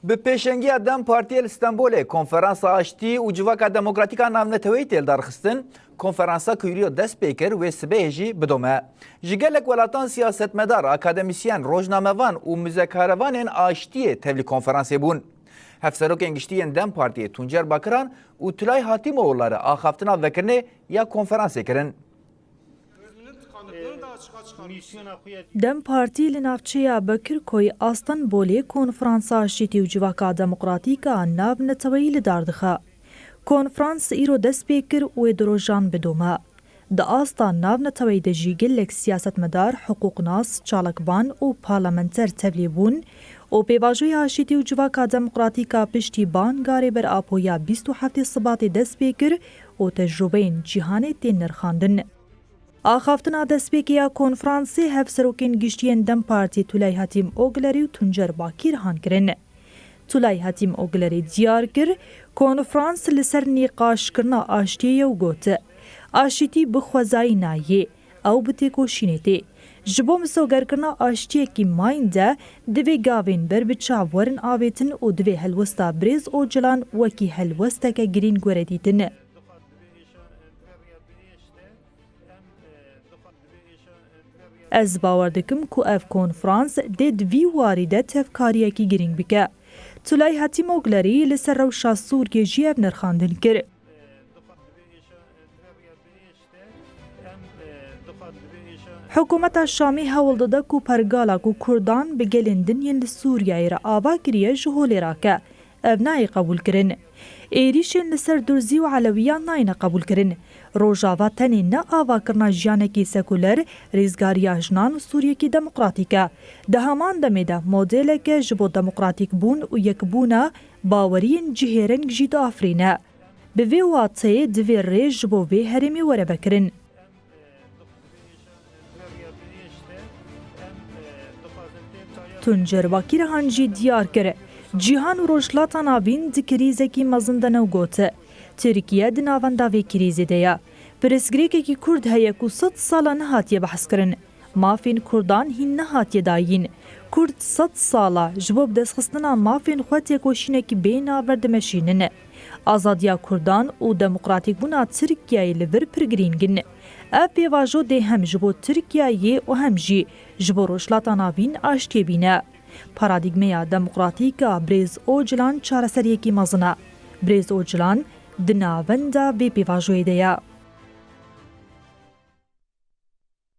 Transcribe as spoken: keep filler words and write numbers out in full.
Bi pêşengiya DEM Partiyê li Stenbolê Konferansa Aştî û Civaka Demokratîk a Navneteweyî tê lidarxistin. Konferansa ku îro dest pê kir, wê sibehê jî bidome. Ji gelek welatan siyasetmedar, akademîsyen, rojnamevan û muzekarevanên aştiyê tevlî konferansê bûn. Hevserokên giştî yên DEM Partiyê Tuncer Bakiran û Tulay Hatîmoğulları axaftina vekirinê ya konferansê kirin. DEM Partî li navçeya Bekirkoyê a Stenbolê Konferansa Aştî û Civaka Demokratîk a Navneteweyî li dar dixe. Konferans îro dest pê kir û wê du rojan bidome. Di asta navneteweyî de jî gelek siyasetmedar, hiqûqnas, çalakvan û parlamenter tevlî bûn û pêvajoya aştî û civaka demokratîk a piştî bangarê ber Apoya bîst û heftê Sibatê dest pê kir û tecrûbeyên cîhanê tên nirxandin. Axaftina destpêkê ya konferansê hevserokên giştî yên DEM Partî Tulay Hatîm Oglerî û Tuncer Bakîr han kirin. Tulay Hatîm Oglerî diyar kir, konferans li ser nîqaşkirina aştiyê ye û got, Aşitî bi xwezayî nayê, ew bi têkoşînê tê. Ji bo misogerkirina aştiyekî mayînde divê gavên ber bi çav werin avêtin û divê helwesta birêz Ocalan wekî helwesteke girîng were dîtin. Ez bawer dikim ku ev konferans dê di vî warî de tevkariyekî girîng bike. Tulay Hatîmoglerî li ser rewşa Sûriyê jî ev nirxandin kir. Hikûmeta Şamê hewl dide ku pergala ku Kurdan bi gelên din yên li Sûriyeyê re ava kiriye ji holê rake. Ev nayê qebûlkirin. Êrîşên li ser Durzî û Elewiyan nayêne qebûlkirin. Rojava tenê ne avakirina jiyanekî sekuler, rêzgariya jinan û Sûriyekî demokratîk e. Di heman demê de modeleke ji bo demokratîkbûn û yekbûna baweriyên cihêreng jî diafirîne. Bi vê wateyê divê rê ji bo vê herêmê were vekirin. Tuncer Bakîrhan jî diyar kir, Cîhan û Rojhilata Navîn di krîzekî mezin de ne û got, Tirkiye di navenda vê krîzê de ye. Pirsgirêkekî Kurd heye ku sed sala nehatiye behskirin. Mafên Kurdan hîn nehatiye dayîn. Kurd sed sala ji bo bidestxistina mafên xwe têkoşînekî bê navber dimeşînin. Azadiya Kurdan û demokratîkbûna Tirkiyeyê li vir pir girîng in. Ev pêvajo dê hem ji bo Tirkiyeyê û hem jî ji bo Rojhilata Navîn aştiyê bîne. Paradîgmeya demokratîk a birêz Ocalan çareseriyekî mezin e. Birêz Ocalan di navenda vê pêvajoyê de ye.